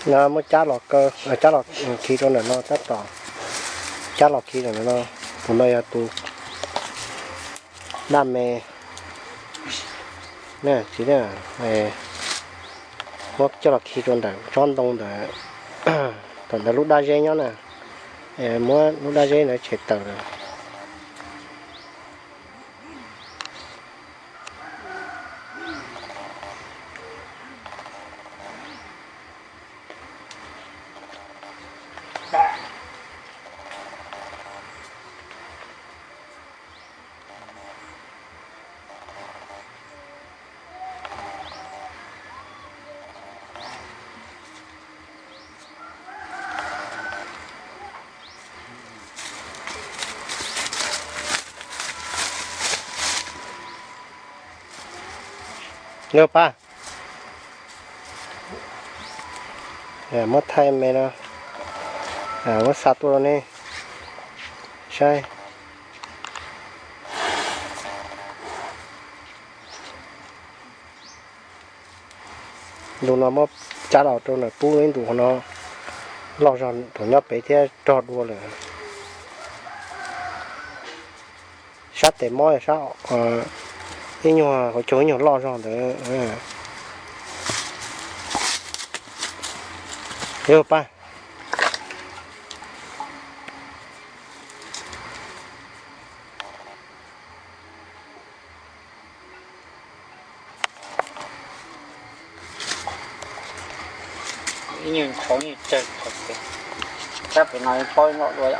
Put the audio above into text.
No muab cab los kaw, cab los khi rau ntawm no tab tom, cab los khi rau ntawm no. Tus no yog tus daj me na, txiv na, muab coj los khi rau ntawm tsob ntoo ntawd, thaum ntawd lub dab zeb nyob na, muab lub dab zeb ntawd tshem tawm lawm. Yog pab, muab thaij me no, muab xa tuaj rau nej saib. Ntu no muab cab los rau ntawm pub ib ntu no loj zog, thaum nyob pem thiab rog dua lawm. Sab tes mob, sab ib nyuag hauv caug ib nyuag loj zog ntawd. Yog pab. Ib nyuag ntshauv nyuag tsawg, sab pem no paub loj dua.